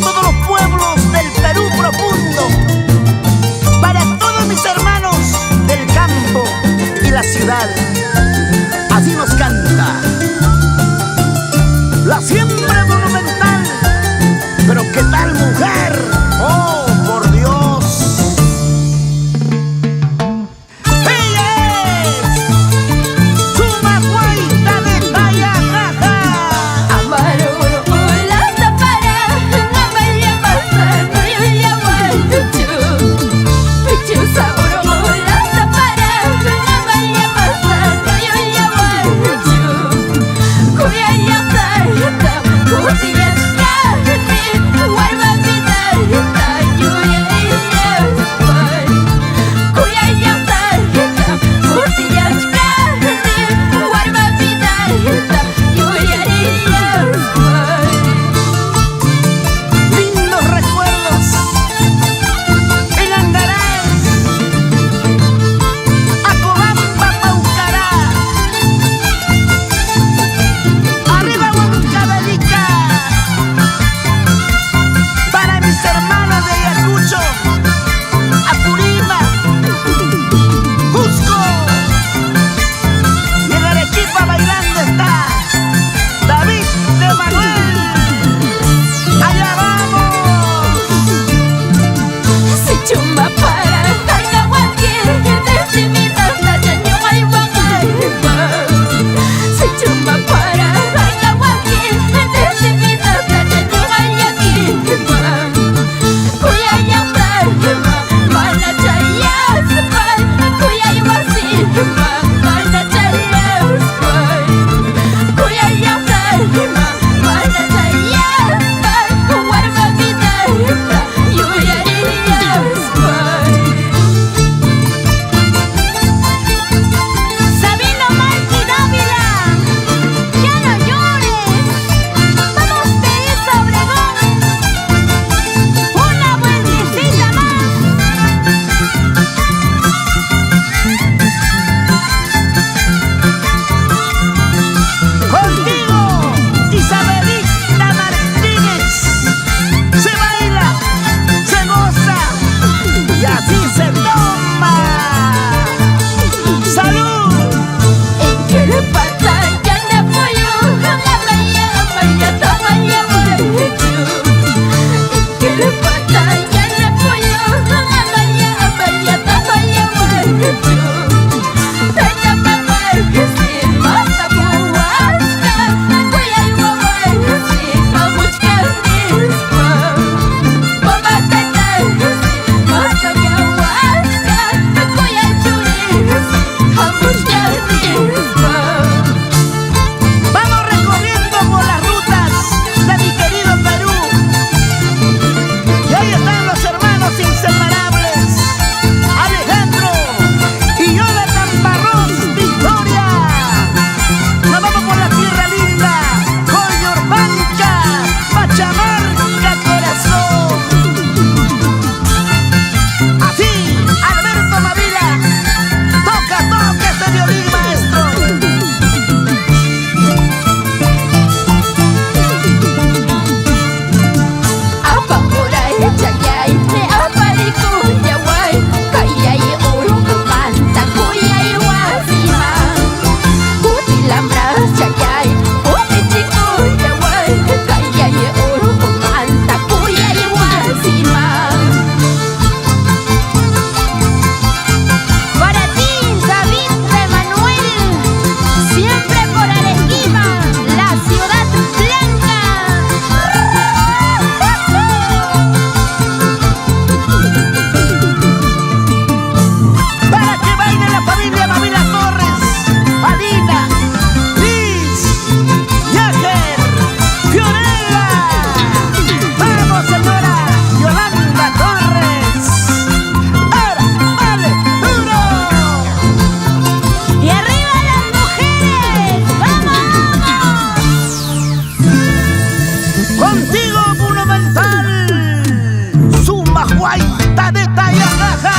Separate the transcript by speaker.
Speaker 1: todos los pueblos del Perú profundo, para todos mis hermanos del campo y la ciudad. Así nos canta la siempre monumental, pero qué tal mujer, oh por Dios. Ella es Sumak Wayta de Tayacaja. Lindos recuerdos en Angaray, Acobamba, Paucará, arriba Huancavelica, para mis hermanos de Ayacucho, Apurímac, Cusco, y en Arequipa bailando está David de Manuel. ¡Allá vamos!
Speaker 2: Sichuma para harkawanki, desimitas ñuqay waqaypa. Sichuma para harkawanki, desimitas ñuqay llakiypa. Kuyay llaqtayman mana chayaspay, kuyay wasiyman mana chayaspay. Kuyay llaqtayman mana chayaspay, warma vidayta yuyarillaspay.
Speaker 3: Sabino Marqui Dávila, ya no llores. Vamos Teresa Obregón, una vueltecita más.
Speaker 1: Contigo, Isabelita Martínez. Se baila, se goza y así se toma. ¡Salud!
Speaker 2: Inquilpata yana puyu, amaya amaya tamaya waychu. Inquilpata yana puyu, amaya amaya tamaya waychu. Tayta mamaysi masapuwasqa, kuyay wawaysi hamuchkan nispa. Mama taytaysi masapuwasqa, kuyay churiysi hamuchkan nispa.
Speaker 1: Vamos recorriendo por las rutas de mi querido Perú. Y ahí están los hermanos inseparables, Alejandro y Jonathan Barros Victoria. Nos vamos por la tierra linda, Coyorbanca, Pachamarca, corazón. Así, Alberto Mavila, toca, toca este violín, maestro.
Speaker 2: Apamuray chayay, aparikuyaway, kayay urqumanta kuyay wasiman. Kutilamras chayay, kutichikuyaway, kayay urqumanta kuyay wasiman.
Speaker 3: Para ti, David de Manuel, siempre por Arequipa, la ciudad blanca.
Speaker 1: Para que baile la familia Mavila Torres, Alina, Liz, Yager, Fiorella. ¡Vamos, señora Yolanda Torres! ¡Ahora, vale, duro!
Speaker 3: Y arriba las mujeres, ¡vamos!
Speaker 1: Contigo, Monumental, Sumak Wayta de Tayacaja.